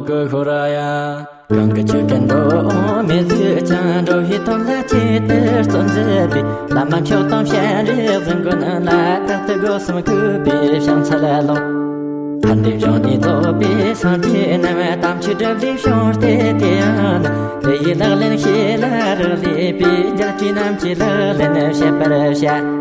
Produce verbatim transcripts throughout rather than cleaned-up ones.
གུ་ཧུ་ར་ཡ། གང་གི་ཆོས་ཀྱི་འགྲོ་འོང་མི་བཟོད་ཅིང་། འགྲོ་བའི་དོན་ལ་ཇི་ལྟར་བརྩོན་མཛད་པའི། བླ་མ་མཆོག་དང་སྤྱན་རས་གཟིགས་མགོན་ལ། རྟག་ཏུ་སྒོ་གསུམ་གུས་པས་ཕྱག་འཚལ་ལོ། ཕན་བདེ་འབྱུང་གནས་རྫོགས་པའི་སངས་རྒྱས་རྣམས། དམ་ཆོས་སྒྲུབ་ལས་བྱུང་སྟེ་དེ་ཡང་ནི། དེ་ཡི་ལག་ལེན་ཤེས་ལ་རག་ལས་པའི། རྒྱལ་སྲས་རྣམས་ཀྱི་ལག་ལེན་བྱེད་པར་བྱ།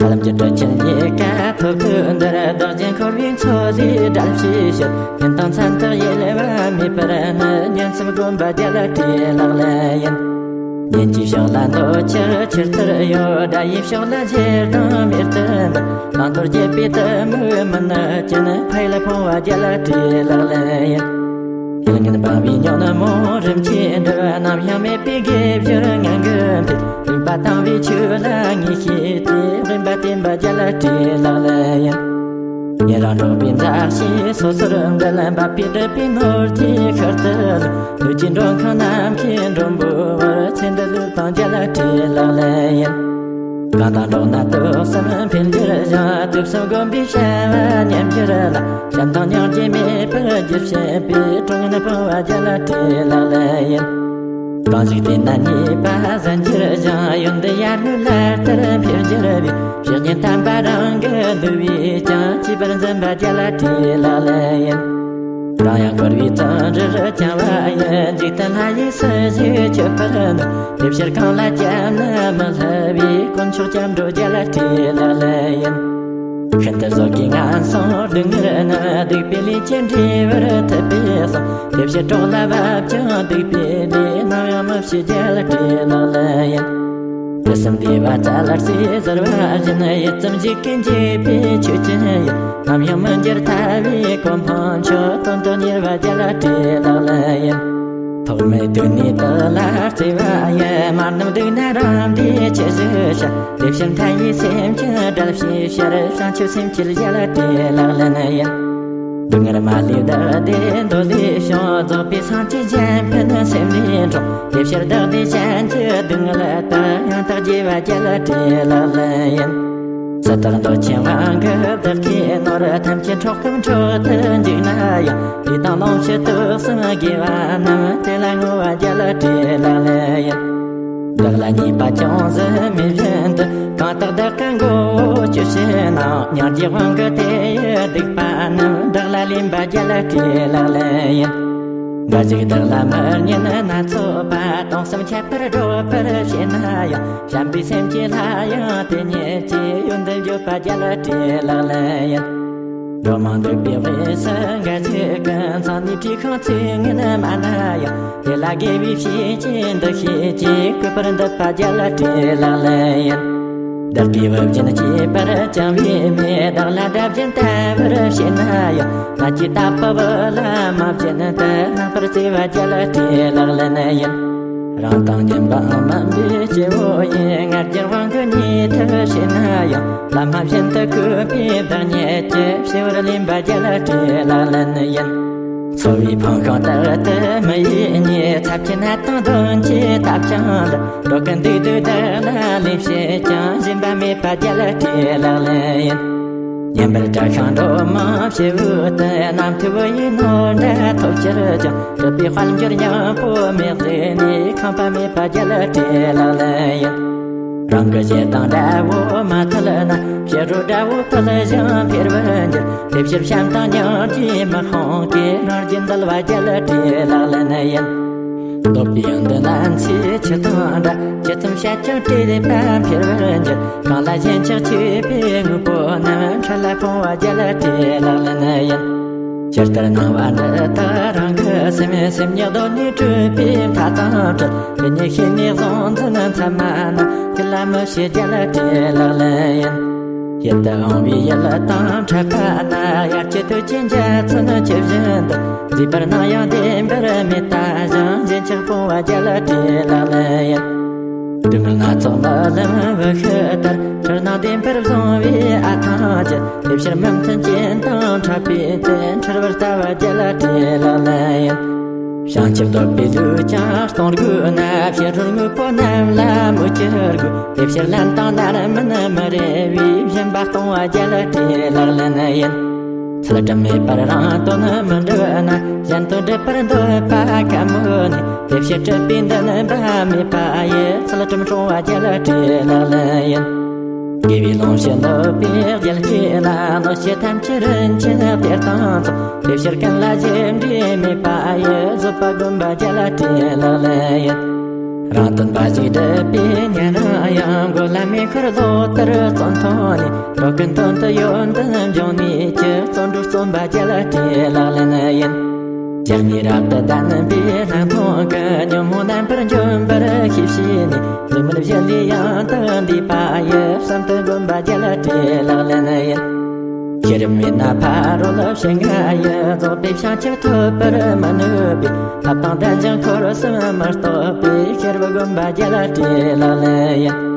ཧ་ལམ་གྱི་སྤྲུལ་ཆེན་གཉིས་ཀ་ཐོབ་ཐོབ་འདིར། བདག་རྒྱན་འཁོར་བའི་མཚོ་ལས་བསྒྲལ་བྱའི་ཕྱིར། ཡུན་དང་མཚན་དག་ཡལ་བ་མེད་པར་ནི། ཉིན་མཚན་བསྒོམ་པ་རྒྱལ་སྲས་ལག་ལེན་ཡིན། ཉིན་གྱི་ཕྱོགས་ལ་འདོད་ཆགས་ཆེར་ལྟར་གཡོ། དགྲ་ཡི་ཕྱོགས་ལ་ཞེ་སྡང་མེར་ཐོན་པར། བླང་དོར་བརྗེད་པའི་གཏི་མུག་མུན་ནག་ཅན། ཕ་ཡུལ་ཕོངས་པ་རྒྱལ་སྲས་ལག་ལེན་ཡིན། ཡིད་ངན་སྤང་བའི་ཉོན་མོངས་རིམ་གྱིས་འགྲིབ། ནམ་ཡང་མེད་པའི་དགེ་སྦྱོར་ངང་གིས་འཕེལ། རིག་པ་དྭངས་པའི་ཆོས་ལ་ངེས་ཤེས་ཏེ། དབེན་པ་བསྟེན་པ་རྒྱལ་སྲས་ལག་ལེན་ཡིན། ཉན་རང་གྲོགས་པོའི་མཛའ་བཤེས་སོ་སོར་འབྲལ། འབབ་པའི་སྒྲིབ་པའི་ནོར་གྱིས་ཤར་དུ་ལུས། ལུས་ཀྱི་མགྲོན་ཁང་ནམ་མཁའི་མགྲོན་པོ་བར། ཚེ་འདི་ལུས་དང་རྒྱལ་སྲས་ལག་ལེན་ཡིན། གང་དང་འགྲོགས་ན་དུག་གསུམ་འཕེལ་འགྱུར་ཞིང་། དུག་གསུམ་བསྒོམས་པས་བྱ་བ་ཉམས་འགྱུར་ལ། བྱམས་དང་སྙིང་རྗེ་མེད་པར་འགྱུར་བྱེད་པའི། གྲོགས་ངན་སྤོང་བ་རྒྱལ་སྲས་ལག་ལེན་ཡིན། གང་ཞིག་བལྟས་ན་ཉེས་པ་ཟད་འགྱུར་ཞིང་། ཡོན་ཏན་ཡར་ངོའི་ལ་ལྟར་འཕེལ་འགྱུར་བའི། བཤེས་གཉེན་དམ་པ་རང་གི་བསླུ་བས་ཀྱང་། གཅེས་པར་འཛིན་པ་རྒྱལ་སྲས་ལག་ལེན་ཡིན། རང་ཡང་འཁོར་བའི་བཙོན་རར་བཅིངས་པ་ཡི། འཇིག་རྟེན་ལྷ་ཡི་སྲིད་ཞིའི་སྤྱོད་པར་ནི། དེ་ཕྱིར་གང་ལ་སྐྱབས་ནི་མི་སླུ་བའི། དཀོན་མཆོག་སྐྱབས་འགྲོ་རྒྱལ་སྲས་ལག་ལེན་ཡིན། ཤིན་ཏུ་བཟོད་དཀའི་ངན་སོང་སྡུག་བསྔལ་རྣམས། སྡིག་པའི་ལས་ཀྱིས་འདྲེན་པར་ཐུབ་པས་སོ། དེ་ཕྱིར་གྲོགས་ལ་བབ་ཀྱང་སྡིག་པའི་ལས། ནམ་ཡང་མི་བྱེད་རྒྱལ་སྲས་ལག་ལེན་ཡིན། དུས་གསུམ་བདེ་བ་རྩལ་རྩེ་གཟིར་བ་བཞིན། ཡུད་ཙམ་ཞིག་གི་འཇིགས་པའི་ཆོས་ཅན་ཡིན། ནམ་ཡང་མི་འགྱུར་ཐར་པའི་གོ་འཕང་མཆོག། དོན་དུ་གཉེར་བ་རྒྱལ་སྲས་ལག་ལེན་ཡིན། ཐོག་མེད་དུས་ནས་དུ་ལ་བརྩེ་བ་ཡི། མ་རྣམས་སྡུག་ན་རང་བདེ་ཆེད་ཞུ་བྱ། དེ་ཕྱིར་མཐའ་ཡས་སེམས་ཅན་བསྒྲལ་བྱའི་ཕྱིར། བྱང་ཆུབ་སེམས་བསྐྱེད་རྒྱལ་སྲས་ལག་ལེན་ཡིན། སྡུག་བསྔལ་མ་ལུས་བདག་བདེ་འདོད་ལས་བྱུང་། རྫོགས་པའི་སངས་རྒྱས་གཞན་ཕན་སེམས་ལས་འཁྲུངས། དེ་ཕྱིར་བདག་བདེ་གཞན་གྱི་སྡུག་བསྔལ་དག། ཡང་དག་བརྗེ་བ་རྒྱལ་སྲས་ལག་ལེན་ཡིན། སུ་དག་འདོད་ཆེན་དབང་གིས་བདག་གིས་ནོར། ཐམས་ཅད་འཕྲོག་གམ་འཕྲོག་ཏུ་འཇུག་ན་ཡང་། ལུས་དང་ལོངས་སྤྱོད་དུག་གསུམ་དགེ་བ་རྣམས། དེ་ལ་བསྔོ་བ་རྒྱལ་སྲས་ལག་ལེན་ཡིན། བདག་ལ་ཉེས་པ་ཅུང་ཟད་མེད་བཞིན་དུ། གང་དག་བདག་གི་མགོ་བོ་གཅོད་བྱེད་ན། སྙིང་རྗེའི་དབང་གིས་དེ་ཡི་སྡིག་པ་རྣམས། བདག་ལ་ལེན་པ་རྒྱལ་སྲས་ལག་ལེན་ཡིན། འགའ་ཞིག་བདག་ལ་མི་སྙན་སྣ་ཚོགས་པ། སྟོང་གསུམ་ཁྱབ་པར་སྒྲོག་པར་བྱེད་ན་ཡང་། བྱམས་པའི་སེམས་ཀྱིས་སླར་ཡང་དེ་ཉིད་ཀྱི། ཡོན་ཏན་བརྗོད་པ་རྒྱལ་སྲས་ལག་ལེན་ཡིན། འགྲོ་མང་འདུས་པའི་དབུས་སུ་འགའ་ཞིག་གིས། མཚན་ནས་བྲིས་ཁུངས་ཚིག་ངན་སྨྲ་ན་ཡང་། དེ་ལ་དགེ་བའི་བཤེས་ཀྱི་འདུ་ཤེས་ཀྱིས། གུས་པར་འདུད་པ་རྒྱལ་སྲས་ལག་ལེན་ཡིན། བདག་གིས་བུ་སྦྱིན་བྱས་པར་བཅིངས་པའི་མི། བདག་ལ་དགྲ་བཅོམ་བལྟ་བར་བྱེད་ན་ཡང་། ང་བཅས་ལྟ་བུ་བུ་ལ་མ་བྱིན་ཏེ། བརྣག་པར་བརྩེ་བ་རྒྱལ་སྲས་ལག་ལེན་ཡིན། རང་དང་མཉམ་པའམ་དམན་པའི་སྐྱེ་བོ་ཡིས། ང་རྒྱལ་དབང་གིས་ཉེས་ཐབས་བྱས་ན་ཡང་། བླ་མ་བཞིན་དུ་གུས་པས་བདག་ཉིད་ཀྱི། བྱས་པར་ལེན་པ་རྒྱལ་སྲས་ལག་ལེན་ཡིན། འཚོ་བའི་ཕུང་ཁང་དག་ཏུ་མི་ཡི་ཉེས། ཚབས་ཆེན་ནད་དང་གདོན་གྱིས་བཏབ་ཀྱང་ལ། འགྲོ་ཀུན་སྡིག་སྡུག་བདག་ལ་ལེན་བྱེད་ཀྱང་། ཞུམ་པ་མེད་པ་རྒྱལ་སྲས་ལག་ལེན་ཡིན། ཉིན་པར་དགྲ་ཤ་འགྲོ་མང་བྱེད་འོས་ཏེ། རྣམ་ཐོས་བུ་ཡི་ནོར་འདྲ་ཐོབ་ཕྱིར་ཀྱང་། སྲིད་པའི་དཔལ་འབྱོར་སྙིང་པོ་མེད་གཟིགས་ནས། ཁེངས་པ་མེད་པ་རྒྱལ་སྲས་ལག་ལེན་ཡིན། རང་གི་ཞེ་སྡང་དགྲ་བོ་མ་ཐུལ་ན། ཕྱི་རོལ་དགྲ་བོ་ཐུལ་ཞིང་འཕེལ་བར་འགྱུར། དེ་ཕྱིར་བྱམས་དང་སྙིང་རྗེ་མི་སྤོང་གི། རང་རྒྱུད་འདུལ་བ་རྒྱལ་སྲས་ལག་ལེན་ཡིན། འདོད་པའི་ཡོན་ཏན་ལན་ཚྭའི་ཆུ་དང་འདྲ། ཇི་ཙམ་བཤད་ཀྱང་བཀྲེས་པ་འཕེལ་བར་འགྱུར། གང་ལ་ཞེན་ཆགས་སྐྱེས་པའི་དངོས་པོ་རྣམས། འཕྲལ་ལ་སྤོང་བ་རྒྱལ་སྲས་ལག་ལེན་ཡིན། ཇི་ལྟར་སྣང་བ་འདི་དག་རང་གི་སེམས། སེམས་ཉིད་གདོད་ནས་གྲུབ་པའི་མཐའ་དང་བྲལ། དེ་ཉིད་ཤེས་ནས་གཟུང་འཛིན་མཚན་མ་རྣམས། ཡིད་ལ་མི་བྱེད་རྒྱལ་སྲས་ལག་ལེན་ཡིན། ཡིད་དུ་འོང་བའི་ཡུལ་དང་འཕྲད་པ་ན། དབྱར་གྱི་དུས་ཀྱི་འཇའ་ཚོན་ཇི་བཞིན་དུ། མཛེས་པར་སྣང་ཡང་བདེན་པར་མེད་ལྟ་ཞིང་། ཞེན་ཆགས་སྤོང་བ་རྒྱལ་སྲས་ལག་ལེན་ཡིན། སྡུག་བསྔལ་སྣ་ཚོགས་མི་ལེན་བུ་ཤི་ལྟར། འཁྲུལ་སྣང་བདེན་པར་བཟུང་བའི་ཨ་ཐང་ཅན། དེ་ཕྱིར་མི་མཐུན་རྐྱེན་དང་འཕྲད་པའི་ཚེ། འཁྲུལ་པར་ལྟ་བ་རྒྱལ་སྲས་ལག་ལེན་ཡིན། བྱང་ཆུབ་འདོད་པའི་ལུས་ཀྱང་སྟོང་དགོས་ན། ཕྱི་རོལ་དངོས་པོ་རྣམས་ལ་མོས་གྱུར་དགོས། དེ་ཕྱིར་ལན་དང་རྣམ་སྨིན་མི་རེ་བའི། སྦྱིན་པ་གཏོང་བ་རྒྱལ་སྲས་ལག་ལེན་ཡིན། ཚུལ་ཁྲིམས་མེད་པར་རང་དོན་མི་འགྲུབ་ན། གཞན་དོན་སྒྲུབ་པར་འདོད་པ་དཀའ་མོ་ནས། དེ་ཕྱིར་སྲིད་པའི་འདུན་པ་མེད་པ་ཡི། ཚུལ་ཁྲིམས་སྲུང་བ་རྒྱལ་སྲས་ལག་ལེན་ཡིན། དགེ་བའི་ལོངས་སྤྱོད་འདོད་པའི་རྒྱལ་སྲས་ལ། གནོད་བྱེད་ཐམས་ཅད་རིན་ཆེན་གཏེར་དང་མཚུངས། དེ་ཕྱིར་ཀུན་ལ་རྗེས་འབྲས་མེད་པ་ཡི། བཟོད་པ་སྒོམ་པ་རྒྱལ་སྲས་ལག་ལེན་ཡིན། རང་དོན་འབའ་ཞིག་སྒྲུབ་པའི་ཉན་རང་ཡང་། མགོ་ལ་མེ་ཤོར་ལོ་ལྟར་བཙོན་ཐོག་ནས། འགྲོ་ཀུན་དོན་དུ་ཡོན་ཏན་འབྱུང་ནུས་ཀྱི། བརྩོན་འགྲུས་རྩོམ་པ་རྒྱལ་སྲས་ལག་ལེན་ཡིན། ལྗགས་སྨྱུག་རབ་ཏུ་ལྡན་པའི་སྣང་སྟོང་གིས། ཉོན་མོངས་རྣམ་པར་འཇོམས་པར་ཤེས་བྱས་ནས། གཟུགས་མེད་བཞི་ལས་ཡང་དག་འདས་པ་ཡི། བསམ་དུ་སྒོམ་པ་རྒྱལ་སྲས་ལག་ལེན་ཡིན། ཤེས་རབ་མེད་ན་ཕ་རོལ་ཕྱིན་ལྔ་ཡི། རྫོགས་པའི་བྱང་ཆུབ་ཐོབ་པར་མི་ནུས་པས། ཐབས་དང་ལྡན་ཞིང་འཁོར་གསུམ་མི་རྟོགས་པའི། ཤེས་རབ་སྒོམ་པ་རྒྱལ་སྲས་ལག་ལེན་ཡིན།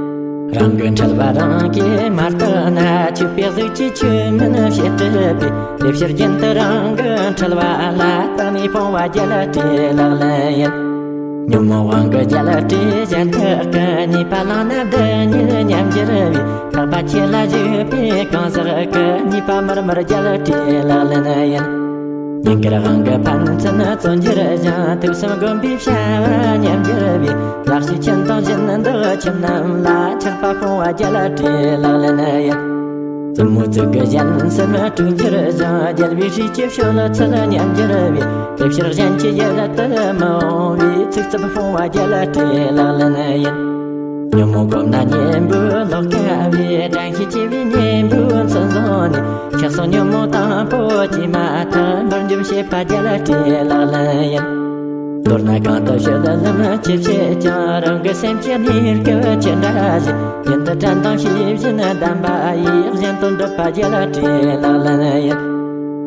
རང་གི་འཁྲུལ་པ་རང་གིས་མ་རྟོགས་ན། ཆོས་པའི་གཟུགས་ཀྱིས་ཆོས་མིན་ཞེས་སྒྲུབ་པས། དེ་ཕྱིར་རྒྱུན་དུ་རང་གི་འཁྲུལ་པ་ལ། བརྟགས་ནས་སྤོང་བ་རྒྱལ་སྲས་ལག་ལེན་ཡིན། ཉོན་མོངས་དབང་གིས་རྒྱལ་སྲས་གཞན་དག་གི། ཉེས་པ་བླངས་ན་བདུད་ཉིད་ཉམས་འགྱུར་བའི། ཐེག་པ་ཆོས་ལ་ཞུགས་པའི་གང་ཟག་གི། ཉེས་པ་མར་མར་རྒྱལ་སྲས་ལག་ལེན་ཡིན། ཉིན་དཀར་དབང་གིས་ཕན་ཚུན་བརྩོན་འགྱུར་ཞིང་། དུག་གསུམ་བསྒོམས་པའི་བྱ་བ་ཉམས་འགྱུར་བའི། ལག་ཤེས་ཆེན་དང་སྦྱིན་བདག་ཁྱིམ་རྣམས་ལ། ཆགས་པ་སྤོང་བ་རྒྱལ་སྲས་ལག་ལེན་ཡིན། བཙུན་མོའི་གཙུག་གི་གཞན་སེམས་དཀྲུགས་འགྱུར་ཞིང་། རྒྱལ་བའི་སྲས་ཀྱི་སྤྱོད་ཚུལ་ཉམས་འགྱུར་བའི། དེ་ཕྱིར་གཞན་གྱི་ཡུལ་དུ་མི་འོང་བའི། ཚིག་རྩུབ་སྤོང་བ་རྒྱལ་སྲས་ལག་ལེན་ཡིན། ཉོན་མོངས་གོམས་ན་གཉེན་པོའི་ལོག་དཀའ་བའི། དྲན་ཤེས་ཆེ་བའི་གཉེན་པོའི་མཚོན་བཟུང་ནས། ཆགས་སོགས་ཉོན་མོངས་དང་པོ་སྐྱེས་མ་ཐག་འབུར་འཇོམས་བྱེད་པ་རྒྱལ་སྲས་ལག་ལེན་ཡིན། མདོར་ན་གང་དུ་སྤྱོད་ལམ་ཅི་བྱེད་ཀྱང་། རང་གི་སེམས་ཀྱི་གནས་སྐབས་ཅི་འདྲ་ཞིག་ཡུན་དུ་དྲན་དང་ཤེས་བཞིན་ལྡན་པ་ཡིས། གཞན་དོན་སྒྲུབ་པ་རྒྱལ་སྲས་ལག་ལེན་ཡིན།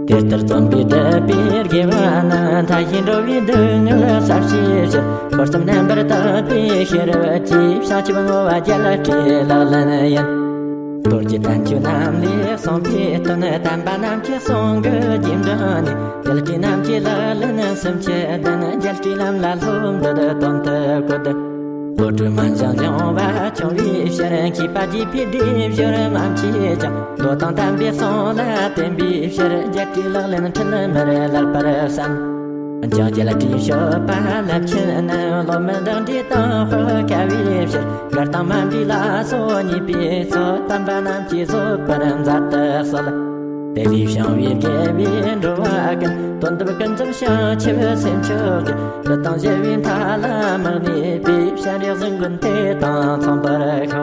དེ་ལྟར་བརྩོན་པས་བསྒྲུབས་པའི་དགེ་བ་རྣམས། མཐའ་ཡས་འགྲོ་བའི་སྡུག་བསྔལ་བསལ་བྱའི་ཕྱིར། འཁོར་གསུམ་རྣམ་པར་དག་པའི་ཤེས་རབ་ཀྱིས། བྱང་ཆུབ་བསྔོ་བ་རྒྱལ་སྲས་ལག་ལེན་ཡིན། རྡོ་རྗེ་བསྟན་བཅོས་རྣམས་ལས་གསུངས་པའི་དོན། དམ་པ་རྣམས་ཀྱི་གསུང་གི་རྗེས་འབྲངས་ནས། རྒྱལ་སྲས་རྣམས་ཀྱི་ལག་ལེན་སུམ་ཅུ་ལྡན། རྒྱལ་སྲས་ལམ་ལ་སློབ་འདོད་དོན་དུ་བཀོད། བློ་གྲོས་མན་ཞིང་སྦྱོང་བ་ཆུང་བའི་ཕྱིར། མཁས་པ་དགྱེས་པའི་སྡེབ་སྦྱོར་མ་མཆིས་ཀྱང་། མདོ་དང་དམ་པའི་གསུང་ལ་བརྟེན་པའི་ཕྱིར། རྒྱལ་སྲས་ལག་ལེན་ཁྲིད་མིར་ལེགས་པར་བསམ། ཀུན་ཀྱང་རྒྱལ་སྲས་སྤྱོད་པ་རླབས་ཆེན་རྣམས། བློ་མི་འདང་འདྲིས་དང་དཔག་དཀའ་བའི་ཕྱིར། དགར་དང་མ་འདྲིས་ལ་སོགས་ཉེས་པའི་ཚོགས། དམ་པ་རྣམས་ཀྱིས་བཟོད་པར་མཛད་དུ་གསོལ། དེ་ལས་བྱུང་བའི་དགེ་བའི་འགྲོ་བ་ཀུན། དོན་དམ་ཀུན་རྫོབ་བྱང་ཆུབ་སེམས་མཆོག་གི། བདུད་དང་ཞི་བའི་མཐའ་ལ་མི་གནས་པའི། སྤྱན་རས་གཟིགས་མགོན་དེ་དང་མཚུངས་པར་ཤོག།